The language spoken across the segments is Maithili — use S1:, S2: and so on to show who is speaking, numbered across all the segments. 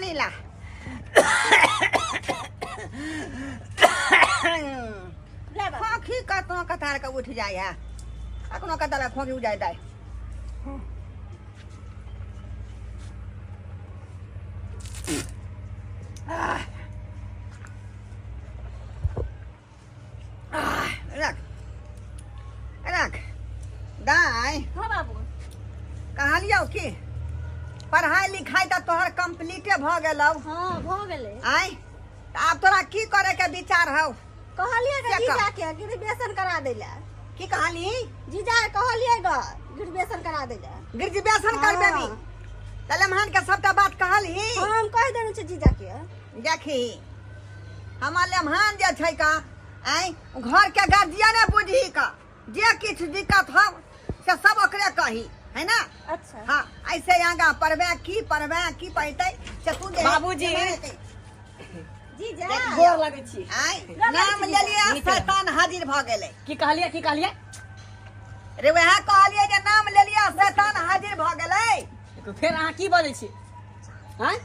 S1: पानी ला।
S2: ले बाबू।
S1: खोखी कतनो कतार के उठ जाय है, कखनो कतार के खोखी उठ जाय दाइ। रख रख दाइ।
S2: हाँ बाबू।
S1: कहलियौ कि पढ़ाई लिखाई तऽ तोहर कम्प्लीटे भऽ गेलौ।
S2: हाँ भऽ गेलै।
S1: आँय, तऽ आब तोरा की करे के विचार हौ?
S2: कहलियै
S1: से
S2: गे
S1: कह।
S2: जीजा के ग्रेजुएशन करा दै लए।
S1: की कहली?
S2: जीजा के कहलियै ग ग्रेजुएशन करा दै लए।
S1: ग्रेजुएशन करबेबी?
S2: हाँ।
S1: तऽ लम्हान के सबटा बात कहलही?
S2: हाँ, हम कहि देने छी जीजा के।
S1: देखी, हमर लेमहान जे छै का, आँय, घर के गार्जियने बुझही का, जे किछु दिक्कत हो से सब ओकरे कही है ना।
S2: अच्छा।
S1: हाँ, ऐसे आगा पढ़बे की पढ़बे की पढ़तै से तू जे
S3: बाबूजी।
S2: जीजा
S3: गोर लगै छी।
S1: आँय, नाम लेलियै
S3: नीक रहू।
S1: शैतान हाजिर भऽ गेलै।
S3: की कहलियै, की कहलियै?
S1: रे वएह कहलियै जे नाम लेलियै शैतान हाजिर भऽ गेलै।
S3: देखू, फेर अहाँ की बजै छी? आँय?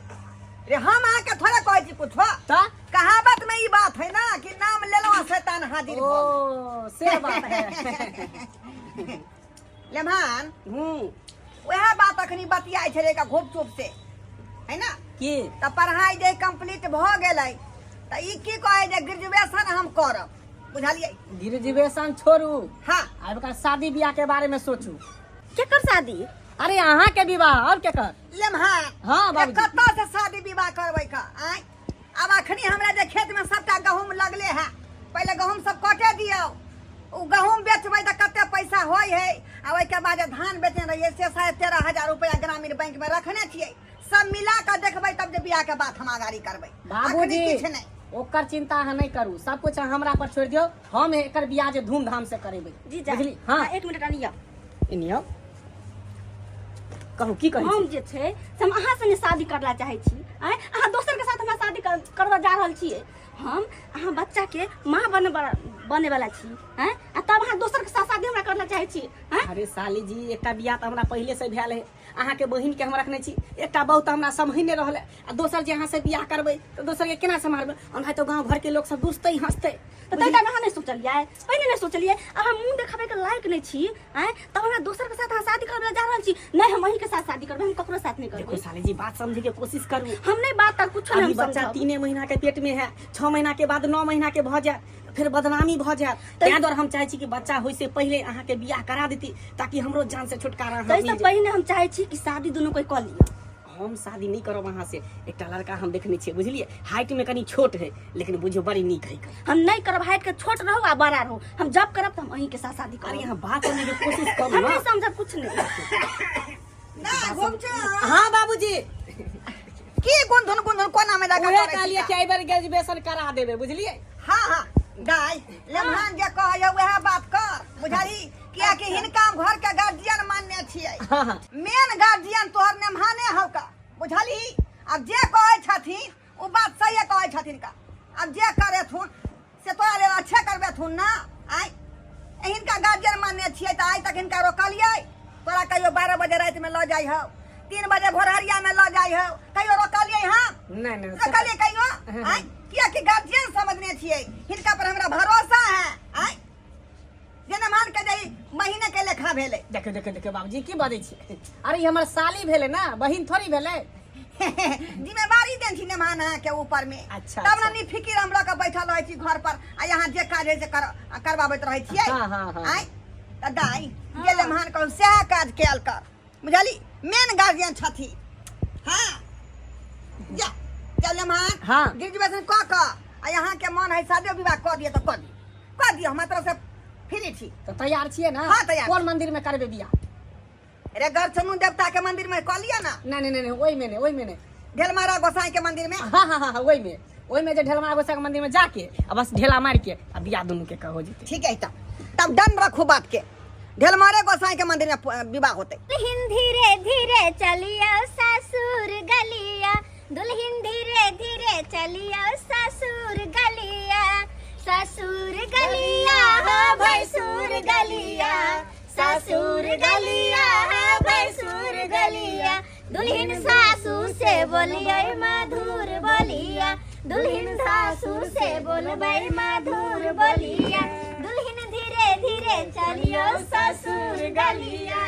S1: रे हम अहाँके थोड़े कहै छी कुछो।
S3: तऽ
S1: कहावत में ई बात है ना कि नाम लेलहुँ आ शैतान हाजिर भऽ गेल।
S3: ओ से बात है।
S1: लेमहान,
S3: हूँ,
S1: वएह बात अखनी बतियाइ छलै का घुप चुप से है ना।
S3: की
S1: तऽ पढ़ाई जे कंप्लीट भऽ गेलै तऽ ई की कहै जे ग्रेजुएशन हम करब, बुझलियै?
S3: ग्रेजुएशन छोड़ू।
S1: हाँ।
S3: आब ओकर शादी बियाह के बारे में सोचू।
S2: केकर शादी?
S3: अरे अहाँ के विवाह और केकर?
S1: लेमहान।
S3: हाँ, बाबूजी।
S1: कतऽ से शादी विवाह करबै का? आँय, आब अखनी हमरा जे खेत में सबटा गहूम लगले है, पहिले गहूम सब कटे दियौ, ओ गहूम बेचबै तऽ कते पैसा होइ है, आ ओहिके बाद जे धान बेचने रहियै से 13,500 रुपया ग्रामीण बैंक में रखने छियै, सब मिला कऽ देखबै तब जे बियाह के बात हम अगाड़ी करबै।
S3: बाबूजी,
S1: अखनी किछु नहि।
S3: ओकर चिंता अहाँ नहि करू, सब कुछ अहाँ हमरा पर छोड़ि दियौ, हम एकर बियाह जे धूमधाम से करेबै।
S2: जीजा।
S3: बुझली? हाँ।
S2: एक मिनट आनियौ।
S3: एनियौ, कहू की कहै
S2: हम
S3: छी?
S2: जे छै से हम अहाँ संगे शादी करला चाहै छी। आँय, अहाँ दोसर के साथ हमरा शादी करबऽ जा रहल छियै। हम अहाँ बच्चा के माँ बने वाला छी। आँय, आ तब अहाँ दोसर के साथ शादी हमरा करला चाहै छी? आँय?
S3: अरे साली जी, एकटा बियाह तऽ हमरा पहिले से भेल है, अहाँ के बहिन के हम रखने छी, एकटा बहू तऽ हमरा सम्हरि नहि रहल है, आ दोसर जे अहाँ से बियाह करबै तऽ दोसर के केना सम्हारबै? ओनाहितो गाँव घर के लोक सब दुसतै हंसतै।
S2: तऽ तै टाइम अहाँ नहि सोचलियै? पहिने नहि सोचलियै? अहाँ मुँह देखाबै के लायक नहि छी। आँय, तब हमरा दोसर के साथ अहाँ शादी करबै जा रहल छी? नहि, हम अहीं के साथ शादी करबै, हम ककरो साथ नहि
S3: देखो
S2: करबै।
S3: साली जी, बात समझे के कोशिश करू।
S2: हम नहि बात तऽ कुछो नहि
S3: अभी
S2: हम
S3: बच्चा
S2: समझब।
S3: 3 महीना के पेट में है, 6 महीना के बाद 9 महीना के भऽ जायत, फिर बदनामी भऽ जायत। ताहि दुआरे हम चाहै छी कि बच्चा होय से पहिले अहाँ के बियाह करा देती, ताकि हमरो जान से छुटकारा अहाँ
S2: ताहिसँ
S3: मिल जाय।
S2: पहिने हम चाहै छी कि शादी दुनू कोइ कऽ लिअ।
S3: हम शादी नहीं करब अहाँ से। एकटा लड़का हम देखने छियै, बुझलियै, हाइट में कनी छोट है, लेकिन बुझियौ बड़ी नीक है।
S2: हम नहीं करब, हाइट के छोट रहू आ बड़ा रहू, हम जब करब तऽ हम अहीं के साथ शादी
S3: अरे
S2: करब।
S3: अहाँ बात समझे के कोशिश करू
S2: हम
S3: ना।
S2: नहीं समझब कुछ नहीं।
S1: ना घुम छौ।
S3: हाँ बाबूजी।
S1: की गुंधुन गुंधुन कोना में लगा
S3: उहे
S1: करै छी
S3: कहलियै
S1: का?
S3: कि एहि बेर ग्रेजुएशन करा देबै, बुझलियै?
S1: हाँ हाँ दाइ, लेमहान जे कहैया वएह बात कर, बुझलही? कियाकि हिनका हम घर के गार्जियन मानने छियै।
S3: हाँ हाँ।
S1: मेन गार्जियन तोहर नेमहाने हौ का, बुझलही? आब जे कहै छथिन ओ बात सहिए कहै छथिन का। आब जे करेथुन से तोरा लेल अच्छे करबेथुन ना। आइ हिनका गार्जियन मानने छियै तऽ आइ तक हिनका रोकलियै? तोरा कहियो 12 बजे रातिमे लऽ जाइ हौ, 3 बजे भोरहरियामे लऽ जाइ हौ, कहियो रोकलियै हम?
S3: नहि नहि।
S1: रोकलियै कहियो? आइ कियाकि गार्जियन समझने छियै, हिनका पर हमरा भरोसा है। आइ जेना मान के जाई महीने के लेखा भेलै।
S3: देखियौ देखियौ देखियौ बाबूजी, की बजै छियै? अरे ई हमर साली भेलै ना, बहिन थोड़ी भेलै।
S1: जिम्मेवारी देन छी नेमान अहाँ के ऊपर में।
S3: अच्छा,
S1: तब ना
S3: अच्छा।
S1: नी फिकिर हम लऽ के बैठल रहै छी घर पर, आ यहाँ जे काज है से करवाबैत रहै छियै।
S3: हाँ, हाँ, हाँ।
S1: आँय तऽ दाइ, जे लेमहान कहू सएह काज कयल कर, बुझली? मेन गार्जियन छथि। हाँ जा चल लेमहान।
S3: हाँ।
S1: ग्रेजुएशन कऽ कऽ आ यहाँ के मन है शादी विवाह कऽ दिअ तऽ कऽ दिअ, कऽ दिअ, हमरा तरफ से फ्री छी।
S3: तऽ तैयार छियै ना?
S1: हाँ, तैयार।
S3: कोन मंदिर में करबै बियाह?
S1: रे गरचनु देवता के मंदिर में कऽ लिअ ना।
S3: नहीं नहीं नहीं नहीं, ओहिमे नहीं, ओहिमे नहीं।
S1: ढेलमारा गोसाई के मंदिर में।
S3: हाँ हाँ हाँ हाँ, ओहिमे, ओहिमे जे ढेलमारा गोसाई के मंदिर में जाके आ बस ढेला मार के आ बियाह दुनू के हो जेतै।
S1: ठीक है, तब तब डन रखू बात के, ढेलमारे गोसाई के मंदिर में विवाह होते।
S4: दुल्हन धीरे धीरे चलियो ससुर गलिया, दुल्हन धीरे धीरे चलियो ससुर गलिया, ससुर गलिया हो भैंसुर गलिया, ससुर गलिया हो भैंसुर गलिया, दुल्हन सासू से बोलियै मधुर बोलिया दुल्हन सासू से बोलबै मधुर बोलिया दुल्हन धीरे धीरे चलियो ससुर गलिया।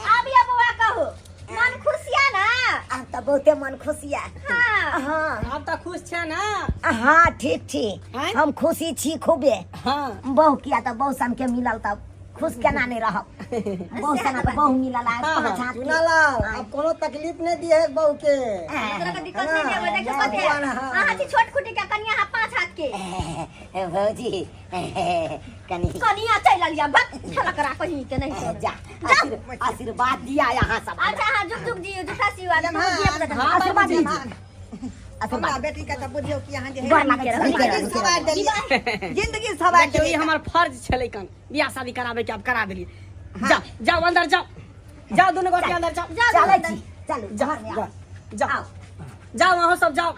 S2: आब ये बौआ कहू मन खुशिया ना?
S5: आब तऽ बहुते मन खुशिया।
S2: हाँ।
S5: हाँ।
S3: आब तऽ खुश छै ना?
S5: हाँ, ठीक छी।
S3: आँय?
S5: हम खुशी छी खूबे।
S3: हाँ।
S5: बहु किया तऽ बहु सन के मिलल तऽ खुश केना नहि रहब? बहु सन के बहु मिलल आ
S3: हाँ,
S5: पाँच हाथ के।
S1: चुनालाल, अब कोनो तकलीफ नहीं दिए है बहू के।
S2: तोरा के दिक्कत नहीं देबै। देखियौ कते
S1: हाँ।
S2: अहाँ छी छोट खुटी के कनिया, अहाँ पाँच हाथ के।
S5: भौजी, कनी
S2: कनिया चलि आलिया बक खेला करा कहीं के नहीं
S5: जा। आशीर्वाद दिया यहाँ सब।
S2: अच्छा, हाँ, जुग जुग जियो, जुठा सियो आ
S1: हाँ,
S5: आशीर्वाद दीजिए।
S1: हमरा बेटी के तऽ बुझियौ कि अहाँ जे है
S5: गोर लागै छी।
S1: जिंदगी सवार देलियै, जिंदगी सवार
S3: देखियौ, ई
S1: देलियै।
S3: हमर फर्ज छलै कन बियाह शादी कराबे के, आब करा देलियै। जाओ जाओ, अंदर जाओ, जाओ, दुनू गोटे अंदर जाओ।
S5: चलै छी, चलू।
S3: जाओ।
S5: घरमे आउ।
S3: जाओ जाओ, अहूँ सब जाओ।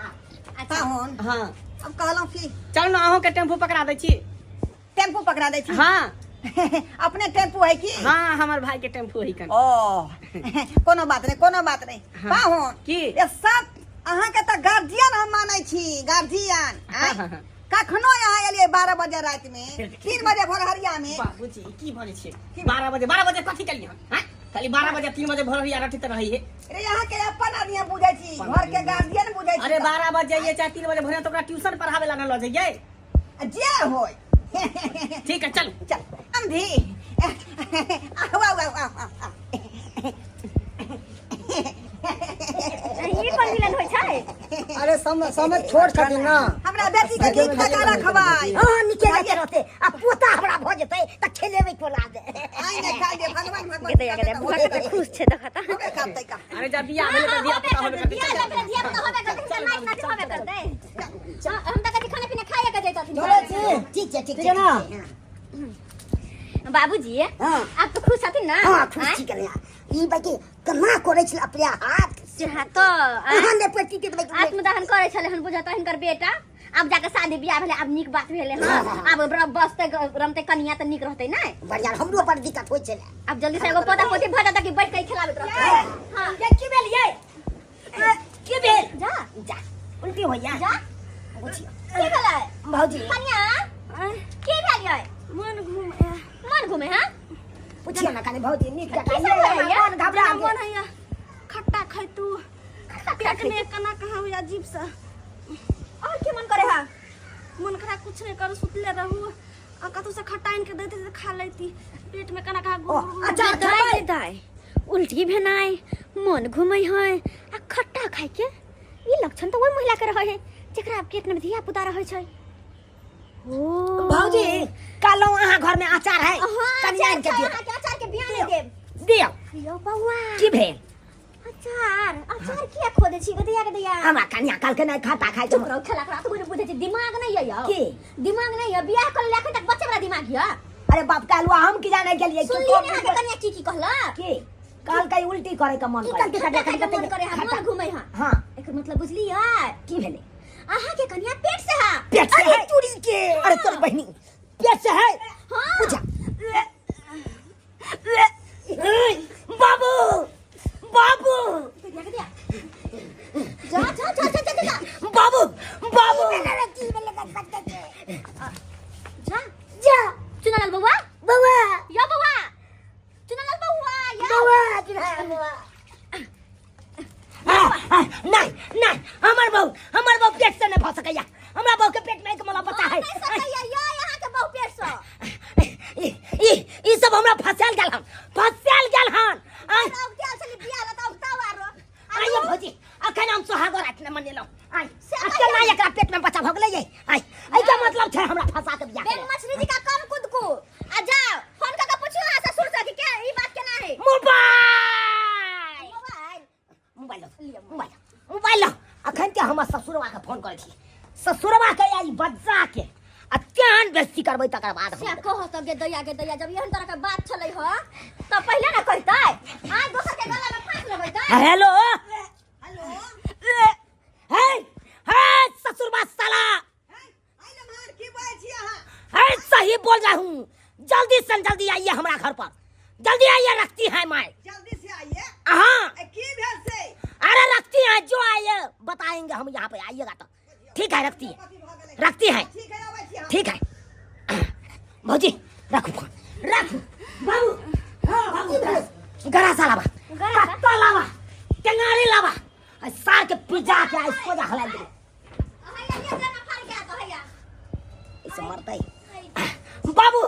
S1: पाहुन।
S3: हाँ।
S1: अब कहलहुँ कि
S3: चलू ने, अहूँ के टेम्पू पकड़ा दै छी।
S1: टेम्पू पकड़ा दै छी?
S3: हाँ।
S1: अपने टेम्पू है की?
S3: हाँ, हमर भाई के टेम्पू है कन।
S1: ओ, कोनो बात नहीं, कोनो बात नहीं।
S3: हाँ।
S1: पाहुन।
S3: की?
S1: ये सब अहाँके तऽ गार्जियन हम मानै छी, गार्जियन।
S3: हाँ, हाँ, हाँ।
S1: कखनो यहाँ एलियै 12 बजे राति में, 3 बजे भोरहरिया में।
S3: बाबूजी, की बजै छियै? 12 बजे, 12 बजे कथी केलियै हम? हाँ, खाली 12 बजे 3 बजे भोरहरिया रटित रहै है।
S1: रे, यहाँ के अपन आदमी हम बुझै छी, घर के गार्जियन बुझै छी।
S3: अरे, 12 बजे जाइए चाहे 3 बजे भोरे, तऽ ओकरा ट्यूशन पढ़ावे ला न लऽ जइयै।
S1: जे होय।
S3: ठीक है, चल।
S1: चल अंधी, आओ आओ आओ आओ आओ।
S2: ई पर मिलन होइ छै।
S1: अरे, समय समय छोट छथिन ना। हमरा बेटी के नीक जकाँ रखबै।
S5: हाँ, नीके जकाँ रहतै आ पोता हमरा भऽ जेतै तऽ खेलेबै कोना दे।
S1: आइ नहि खाइ दे, भगवान भगवान।
S2: गे दैया, गे दैया, बुढ़ा कते खुश छै देखता।
S1: होबे करतै का?
S3: अरे, जब बियाह भेलै तऽ धिया पुता होबे करतै।
S2: बियाह जब धिया पुता होबे करतै, तऽ नाति नाति होबे करतै। हाँ, हम तऽ कथी खाना पीना खाइए के जैतथिन।
S1: चलै छी।
S5: ठीक छै, ठीक
S1: ठीक
S5: छै।
S1: है ना?
S2: बाबूजी।
S5: हाँ।
S2: आप तो खुश हथिन ना?
S5: हाँ, खुश
S2: आँय?
S5: छी। कन्या, ई बाकी केना करै छलै अपने हाथ
S2: से हाँ तो आँय?
S5: अहाँ ने पति के बाकी
S2: आत्मदहन करै छलै हन, बुझत हिनकर बेटा। आब जाके शादी बियाह भेलै, आब नीक बात भेलै। हँ, आब बसतै रमतै कनिया तऽ नीक रहतै ने।
S5: बढ़िया, हमरो बड़ दिक्कत होइ छलै।
S2: आब जल्दी से एगो पोता पोती भऽ जाता कि बैठ के खिलाबैत रहतै। हाँ।
S5: ये की भेल? ये की भेल?
S2: जा।
S5: जा, उल्टी होइया।
S2: जा।
S5: बुझियौ।
S2: की भेलै?
S5: भौजी।
S2: कनिया, की भेल यै?
S4: मन घूमे।
S2: मन घूमे? हाँ।
S5: पुछियौ ने कनि भौजी नीक जकाँ।
S2: की सब
S5: ये
S2: होइया?
S5: मन घबरा
S4: जेना
S5: गेल।
S4: मन हैया खट्टा खैतू, पेट में केना कहाँ होइया अजीब से।
S2: और की मन करे? हा,
S4: मन खराब, कुछ नहीं करू, सुतले रहू आ कतौ से खट्टा आनि के देते तऽ खा लेती। पेट में केना कहाँ
S5: ओ,
S4: गुड़ गुड़।
S5: अचार
S2: दाइ
S5: खेबै?
S2: गे दाइ, उल्टी भेनाइ, मन घूमै है आ खट्टा खाइके, ई लक्षण तऽ ओहि महिला के रहै है जेकरा पेट में धिया पुता रहै छै। ओ
S5: भौजी, कहलहुँ अहाँ घर में अचार है?
S2: हाँ,
S5: कनि
S2: अचार
S5: आनि के
S2: छै।
S5: दियौ।
S2: अहाँके अचार के बिया नहि देब।
S5: दियौ।
S2: यौ बौआ।
S5: की भेल?
S2: अचार, अचार किया खो दै छी गदैया गदैया?
S5: हमरा कनिया कहलकै नहि खट्टा खाइ
S2: चुप रहू, खेला करा तू बुझै छी, दिमाग नहीं है यौ।
S5: की?
S2: दिमाग नहीं है, बियाह कर ले अखन तक बच्चे वाला दिमाग है।
S5: अरे बाप, कहलहुँ हम की जाने गेलियै कि
S2: सुनलियै ने अहाँके कनिया की की कहलक?
S5: की कहलकै? उल्टी करे के मन
S2: की
S5: करे।
S2: खट्टा खाइ के मन करे है, मन घूमै है।
S5: हाँ।
S2: एकर मतलब बुझलियै?
S5: की भेलै?
S2: अहाँके कनिया पेट से है।
S5: पेट से है? चूड़ी के, अरे तोर बहिनी पेट से है।
S2: हाँ।
S5: बुझा बाबू, बाबू।
S2: गदैया, जा जा जा जा जा जा।
S5: बाबू, बाबू।
S2: जा जा, चुनालाल बउआ,
S5: बउआ।
S2: यो बउआ, चुनालाल बउआ, यो।
S5: बउआ, चुनालाल बउआ। नहीं नहीं, हमर बहू, हमर बहू पेट से नहीं भऽ सकैया। हमरा बहू के पेट में एक मला बच्चा है।
S2: नहीं सकैया यो अहाँके बहू पेट से।
S5: ई ई ई सब हमरा फसायल गेल हन, फसायल गेल हन। आइ
S2: औगताल छली बियाह ल तऽ औगताव आरो।
S5: आइ भौजी, अखन हम सोहागो राति नहि मनेलहुँ। आइ आ केना एकरा पेट में बच्चा भऽ गेलै ये? आइ एहिके मतलब छै हमरा फंसा के बियाह
S2: बेंग
S5: करे।
S2: मछली जी का कम कुद को आ जाओ, फोन करके पूछियो अहाँ ससुर से कि के ई बात केना है।
S5: मोबाइल।
S2: मोबाइल।
S5: मोबाइल लो, मोबाइल लो, मोबाइल लो। अखन के हमर ससुरवा के फोन करै छी, ससुरवा के आई बच्चा के आ केहन बेइज्जती करबै तकर बाद
S2: से
S5: हम।
S2: कह त गे दैया, गे दैया, जब एहन तरह के बात छलै ह त पहिले ना कहितै, आज दोसर के गला में फांस लगैतै।
S5: हेलो।
S1: हेलो।
S5: हे हे, ससुरवा साला।
S1: आइ नमहर, की बाजै छी अहाँ?
S5: है, सही बोल रहा हूँ। जल्दी से जल्दी आइए, हमरा घर पर जल्दी आइए, रखती है मैं।
S1: जल्दी से आइए।
S5: हाँ
S1: ए, की भेल से
S5: अरे रखती हैं जो आइए बताएंगे हम यहाँ पे आइएगा तो ठीक है रखती है
S1: कथी भऽ गेलै
S5: रखती है
S1: ठीक है अबै छी हम
S5: ठीक है भौजी रखू फोन रखू बाबू बाबू गरासा लावा
S2: गरासा?
S5: कत्ता लावा टेंगारी लावा आ सार के पिजा के आई सोजा हला दे इसे मरते बाबू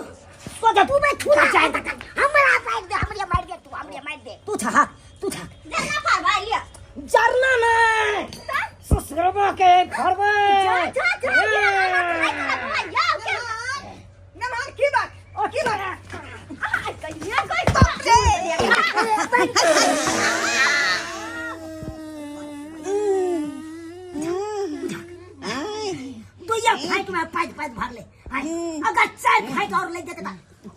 S5: सोजा तू बे छुरा चाहे तक
S6: हमरा मार दे हमरे मार दे तू हमरे मार दे
S5: तू था तू था जरना नहीं ससुरबा के फरबे
S6: जा जा जा
S1: नमहर की बात ओ की बात
S5: तो ये फाइट में फाइट फाइट भर ले हाय, अगर चार फाइट और ले जाते तो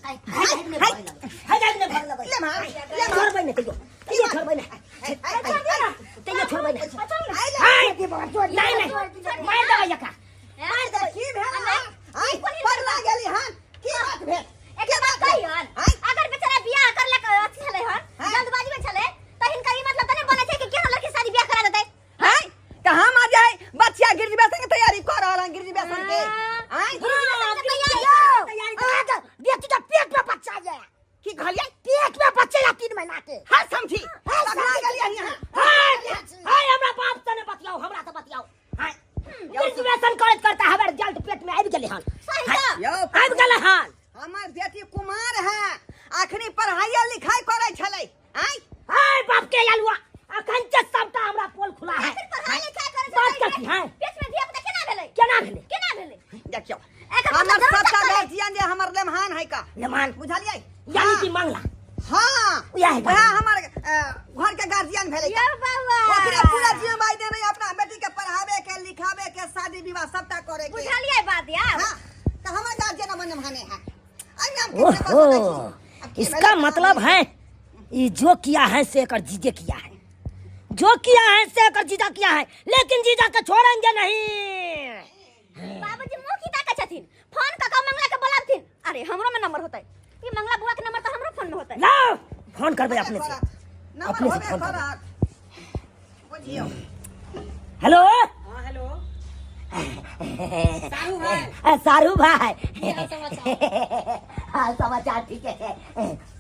S5: हाय हाय में भर लगे हाय में भर लगे
S1: ले मार, ले मार।
S5: छोड़बै ने कहियो तैयो छोड़बै ने तैयो छोड़बै ने हाय नहीं नहीं मार देबै एकरा
S1: मार दे की भेल आइ पगला गेली हन की बात भेल
S2: एकटा बात कहियन अगर बेचारा बियाह कर लक अथी छलै हन
S1: हाँ।
S2: जल्दबाजी में छलै त हिनका ई मतलब त नै बनै छै कि केहन लड़की शादी बियाह करा देतै
S1: हैं त हम आ जाए बच्चा ग्रेजुएशन के तैयारी कर रहल हन ग्रेजुएशन के आइ
S5: बेटी के पेट में बच्चा ये
S1: की कहलियै
S5: पेट में बच्चा या 3 महीना के
S1: हर समझी पगला गेली हन यहाँ
S5: हाय हाय हमरा बाप से ने बतियाओ हमरा से बतियाओ हाय ग्रेजुएशन करैत करता हमर जल्द पेट में आबि गेलै हन
S1: यौ
S5: आबि गेलै हन
S1: हमर बेटी कुमार है अखनी पढ़ाई लिखाई करै छलै आइ
S5: हाय बाप के अलुआ अखन के सबटा हमरा पोल खुला है
S2: फिर पढ़ाई लिखाई करै
S5: बात कथी है
S2: पेट में धिया पुता केना भेलै
S5: केना भेलै
S2: केना भेलै
S1: देखियौ
S2: एकर
S1: हमर
S2: मतलब
S1: सबटा
S2: जरूर
S1: गार्जियन जे हमर लेमहान है का
S5: लेमान
S1: बुझलियै
S5: यानी कि मंगला
S1: हाँ
S5: उएह है
S1: वएह हमर घर के गार्जियन भेलै
S2: यौ बाबा
S1: ओकरे पूरा जिम्मेदारी देने अपना बेटी के पढ़ावे के लिखावे के शादी विवाह सबटा करे के
S2: बुझलियै बात यार
S1: हाँ तो हमर गार्जियन हमर निभाने है अइ नाम के
S5: ओहो इसका मतलब है ये जो किया है से एकर जीजे किया है जो किया है से एकर जीजा किया है लेकिन जीजा के छोड़ेंगे नहीं
S2: बाबूजी मुंह की ताकै छथिन फोन कऽ कऽ मंगला के बोलाबथिन अरे हमरो में नंबर होतै ई मंगला बुआ के नंबर तऽ हमरो फोन में होतै
S5: लाओ फोन करबे अपने से
S1: नंबर
S5: अपने से
S1: होबे
S5: फोन करबै।
S1: करत बुझियौ
S5: हेलो
S3: हाँ हेलो सारू भाई
S5: सारू भाई
S3: की हाल समाचार
S5: हाँ समाचार ठीक है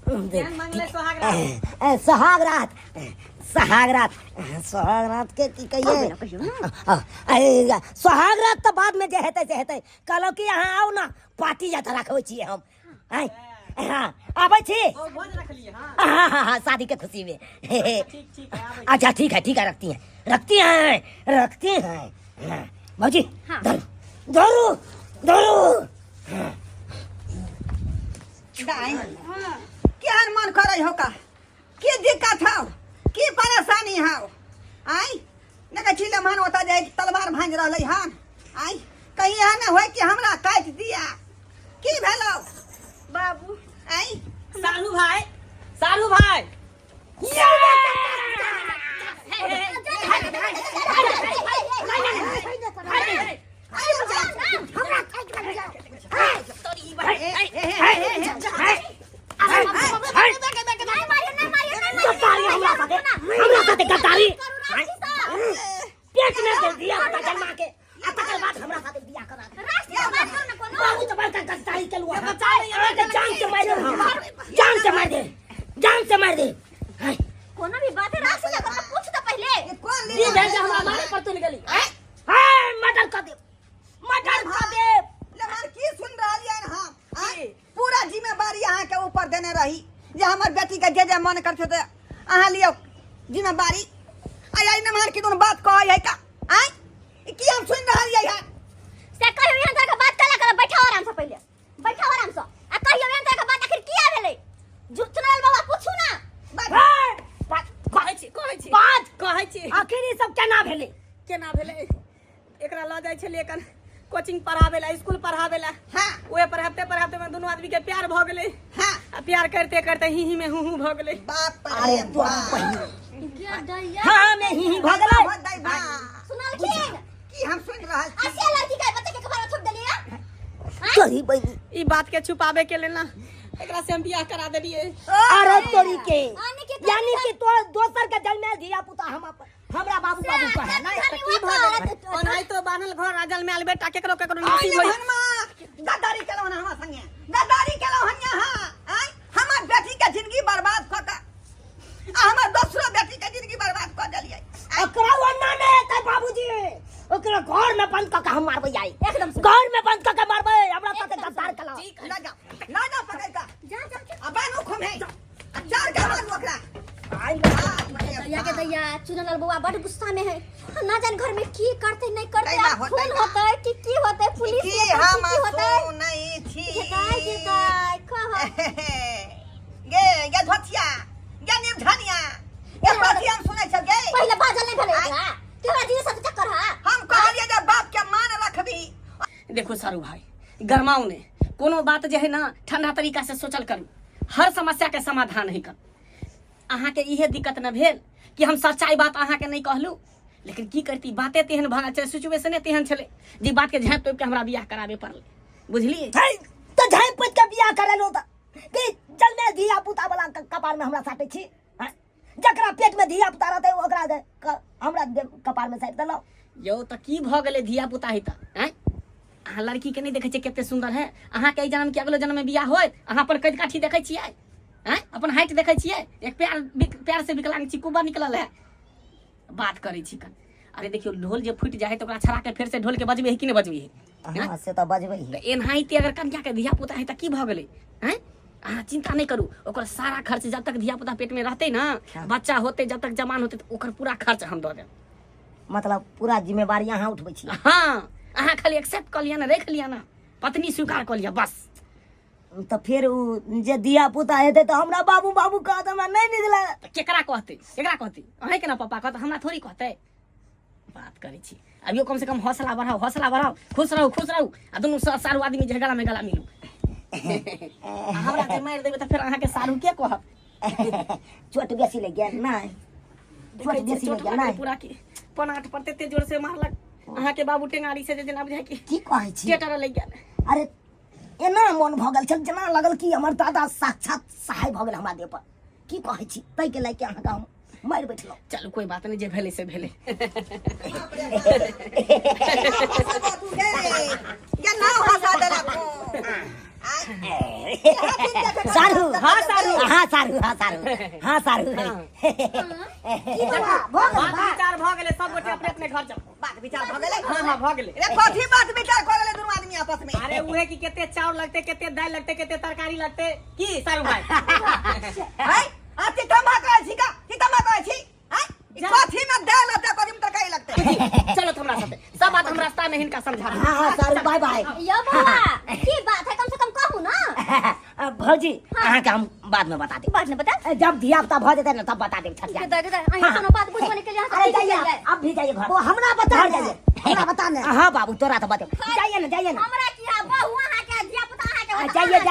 S3: केहन मंगले सोहाग रात
S5: सोहाग रात सोहाग रात सोहाग रात के की कहिए सोहाग रात तऽ बाद में जे हेतै से हेतै कहलहुँ कि अहाँ आउ ना पार्टी जाता रखबै छियै हम आँय हाँ आबै छी
S3: ओ भोज रखलिए हाँ
S5: हाँ हाँ हाँ शादी के खुशी में
S3: ठीक ठीक है आबै
S5: अच्छा ठीक है ठीक है रखती हैं रखती हैं रखती हैं हाँ, भौजी
S2: हाँ।
S5: धरू धरू धरू
S1: दाइ केहन मन करै हो का की दिक्कत हौ की परेशानी हौ आइ देखै छी लम्हन ओतऽ जाइ तलवार भाँजि रहलै हन आइ कहीं एहन नहि होय कि हमरा काटि दिया की भेलौ
S2: बाबू
S1: आइ
S3: सारू भाई सारू भाई
S5: गद्दारी हमरा साथे हमरा साथे गद्दारी पेट में दे दिया बता जन्मा के आ तकर बाद हमरा साथे बियाह करा दे बहुत बड़का गद्दारी केलु अहाँ अहाँके जान से मारि देब हम जान से मारि दे जान से मारि दे हाय
S2: कोनो भी बात है राष्ट्र से पूछ तो पहले
S1: ई कोन
S3: की
S1: लीला
S3: भेल जे हमरा मारे पर तुलि गेली
S5: हाय मर्डर कर दे मर्डर कर दे
S1: लेमन की सुन रहलियै हम आँय? पूरा जिम्मेवारी अहाँके ऊपर देने रही जे हमर बेटी के जे जे मन करते ते अहाँ लियौ जिम्मेवारी आइ आइ नमहर की दुनू बात कहै है का आँय ई की हम सुनि रहलियै हन
S2: से कहियो एहन तरह के बात कला कर बैठाओ आराम से पहले बैठाओ आराम से आ कहियो एहन तरह के बात आखिर किया भेलै चुनल बाबा पूछू ना
S5: हाय
S3: कहै छी कहै छी
S5: बात
S3: कहै छी
S5: आखिर ई सब केना भेलै
S3: केना भेलै एकरा लऽ जाइ छलियै कन कोचिंग पढ़ाबै लए स्कूल पढ़ाबै लए
S1: हाँ।
S3: ओहे पढ़ाबते पढ़ाबते में दुनू आदमी के प्यार भऽ गेलै
S1: हाँ।
S3: आ प्यार करते करते ही ही में हूँ हूँ भऽ गेलै
S1: बाप
S5: अरे
S1: रे
S5: तोरा
S1: बाप
S5: बहिन हाँ में ही ही भऽ गेलै
S1: बहुत दाइ बाप।
S2: सुनलखिन
S1: की हम सुनि रहल छी
S2: आ से लड़की के बच्चा के कपार में थोप देलियै
S5: तोरी बहिन
S3: ई बात के छुपावे के लेल ना एकरा से हम बियाह करा देलियै
S5: अरे तोरी के
S2: आने के
S5: यानी कि तो दोसर के जन्मायल धिया पुता हम अपन हमरा बाबू बाबू कहे नहीं
S3: तऽ की भऽ गेलै ओनाहितो बान्हल घर आ जन्मायल बेटा केकरो केकरो नसीब होई
S1: गद्दारी केलहुँ हन हमरा संगे गद्दारी केलहुँ हन यहाँ आँय हमर बेटी के जिंदगी बर्बाद कऽ कऽ आ हमर दोसरो बेटी के जिंदगी बर्बाद कऽ देलियै
S5: ओकरा ओना नहि हेतै बाबूजी ओकरा घर में बंद कऽ के हम मारबै आई
S2: एकदम से।
S5: घर में बंद कऽ के मारबै हमरा साथे गद्दार कला
S1: लऽ जाओ लऽ जाओ पकड़ कऽ
S2: जा जा जा।
S1: आ बान्हू खुम्हे आ चार के मारू ओकरा
S5: आई
S2: दैया के दैया चुनलाल बउआ बड़ गुस्सा में है ना जान घर में की करते नहीं करते
S1: तैना
S2: आब
S1: होतै
S2: खून
S1: ना।
S2: होतै कि की होतै पुलिस
S1: की
S2: के
S1: हम
S2: की होतै
S1: सुनै छी
S2: जेताय जेताय कह
S1: गे गे धोतिया गे निमधनिया गे कथी हम सुनै छौ गे
S2: पहिले बाजल नहीं भेलै ओकरा तोरा जी सब चक्कर हा
S1: हम कहलियै जे बाप के मान रखबी
S3: देखो सारू भाई गरमाओ ने कोनो बात जे है ना ठंडा तरीका से सोचल करू हर समस्या के समाधान है कर अहाँके इहे दिक्कत न भेल कि हम सच्चाई बात अहाँके नहीं कहलू लेकिन की करती बाते तेहन भऽ गेल छलै सिचुएशने तेहन छलै जे बात के झाँपि तोपि के हमरा बियाह कराबे पड़लै बुझलियै
S5: है तऽ झाँपि पोति के बियाह करेलहुँ तऽ कि जलमे धिया पुता वाला कपार में हमरा साटै छी हैं? जकरा पेट में धिया पुता रहतै ओकरा हमरा कपार में साटि देलहुँ
S3: यौ तऽ की भऽ गेलै धिया पुता है तऽ आँय अहाँ लड़की के नहीं देखै छियै कते सुंदर है अहाँके एहि जन्म के अगलो जन्म में बियाह होय अहाँ अपन कद काठी देखै छियै आँय अपन हाइट देखै छियै एक प्यार प्यार से विकलांग छी कुबर निकलल है बात करै छी कन अरे देखियौ ढोल जे फूटि जाइ है तऽ ओकरा छड़ा के फेर से ढोल के बजबै है कि नहि बजबै है
S5: हाँ से तऽ बजबै
S3: तऽ एनाहिते अगर कनिया के धिया पुता है तऽ की भऽ गेलै आँय अहाँ चिंता नहि करू ओकर सारा खर्च जब तक धिया पुता पेट में रहतै ना बच्चा होतै जब तक जवान होतै तऽ ओकर पूरा खर्च हम दऽ देब
S5: मतलब पूरा जिम्मेवारी अहाँ उठबै छी
S3: हाँ अहाँ खाली एक्सेप्ट कऽ लिअ ने राखि लिअ ने पत्नी स्वीकार कऽ लिअ बस
S5: तऽ फेर ओ जे धिया पुता हेतै तऽ हमरा बाबू बाबू कहत हमरा नहि नीक लागत
S3: तऽ केकरा कहतै केकरा कहतै अहीँके ने पप्पा कहत हमरा थोड़ी कहतै बात करै छी अभियो कम से कम हौसला बढ़ाओ हौसला बढ़ाओ खुश रहू खुश रहू आ दुनू सारू आदमी जे गला में गला मिलू आ हमरा जे मारि देबै तऽ फेर अहाँके सारू के कहत
S5: चोट बेसी लागि गेल नहि चोट
S3: देखै छियै,
S5: बेसी
S3: चोट
S5: लागि गेल
S3: लागल
S5: नहि
S3: पूरा की पनाट पर तते जोर से मारलक अहाँके बाबू टेंगारी से जे जेना बुझाय कि
S5: की कहै छी
S3: टेटर लागि गेल
S5: अरे एना मोन भऽ गेल छल जेना लागल कि हमर दादा साक्षात सहाय भऽ गेल हमरा देह पर की कहै छी ताहिके लए के अहाँके हम मारि बैठलहुँ
S3: चलू कोई बात नहीं जे भेलै से भेलै
S1: गे नाव हंसा देलक
S5: सारू
S3: हाँ, सारू।
S5: हाँ सारू हाँ सारू हाँ सारू की बौआ, भऽ गेल
S3: बात विचार भऽ गेलै सब गोटे अपने अपने घर जाउ
S1: बात विचार भऽ गेलै
S3: हाँ हाँ भऽ गेलै
S1: रे कथी बात विचार कऽ लेले दुनू आदमी आपस में
S3: अरे उहे कि कते चाउर लगतै कते दालि लगतै कते तरकारी लगतै की सारू भाई
S1: है आ तितम्बा कहै छी का तितम्बा कहै छी हैं ई कथी में दाल लगतै कथी में तरकारी लगतै
S3: चलो हमरा साथे सब बात हम रास्ता में हिनका समझा देब
S5: हाँ हाँ सारू बाय बाय
S2: यो बउआ की बात है कम से कम कहू ना
S5: भौजी अहाँके हम बाद में बता देब
S2: बाद में बता
S5: जब धिया पुता भऽ जेतै ने तब बता देब छठिया
S2: दादा दादा अहीं कोनो बात बुझबो नहीं केलियै
S5: अरे जाइए अब भी जाइए घर
S6: ओ हमरा बता
S5: घर
S6: ने
S5: जाइए
S6: हमरा बता ने
S5: हाँ बाबू तोरा तो बता जाइए ना जाइए ना
S2: हमरा की है बहु अहाँ के धिया पुता अहाँ के
S5: हाँ,
S2: होता,
S5: जाइए
S2: अहाँ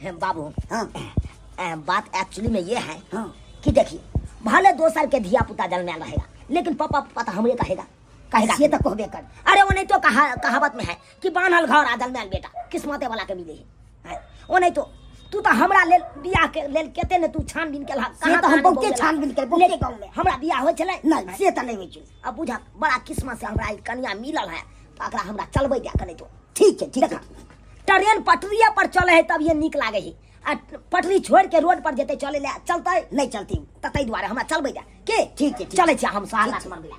S5: जाइए बाबू
S6: हाँ
S5: बात एक्चुअली में ये है
S6: हाँ।
S5: कि देखिए भले दोसर के धिया पुता जन्मायल रहेगा लेकिन पापा पापा तो हमरे कहेगा कहेगा
S6: से तो कहबे कर
S5: अरे वो नहीं तो कहावत में है कि बान्हल घर आ जन्मायल बेटा किस्मते वाला के मिले है ओ नहीं तो तू तो हमरा लेल बियाह के लेल केते ने तू छानबीन केलहक
S6: से
S5: कहाँ
S6: तो हम
S5: कहाँ
S6: बहुते
S5: बौएलक।
S6: छानबीन केलियै, बहुते
S5: लेकिन
S6: गाँव में।
S5: हमरा बियाह होइ छलै
S6: नहीं से तो नहीं होइ छै
S5: अब बुझा बड़ा किस्मत से हमरा ई कनिया मिलल है तो एकरा हमरा चलबै दे के नहीं तो
S6: ठीक छै ठीक
S5: देखा
S6: छै
S5: ट्रेन पटरिए पर चले है तब ये नीक लागे है आ पटरी छोड़ के रोड पर जेतै चले ले चलतै
S6: नहीं चलती
S5: तऽ ताहि दुआरे हमरा चलबै दे के
S6: ठीक छै, ठीक
S5: चलै छी हम सहरसा मरबै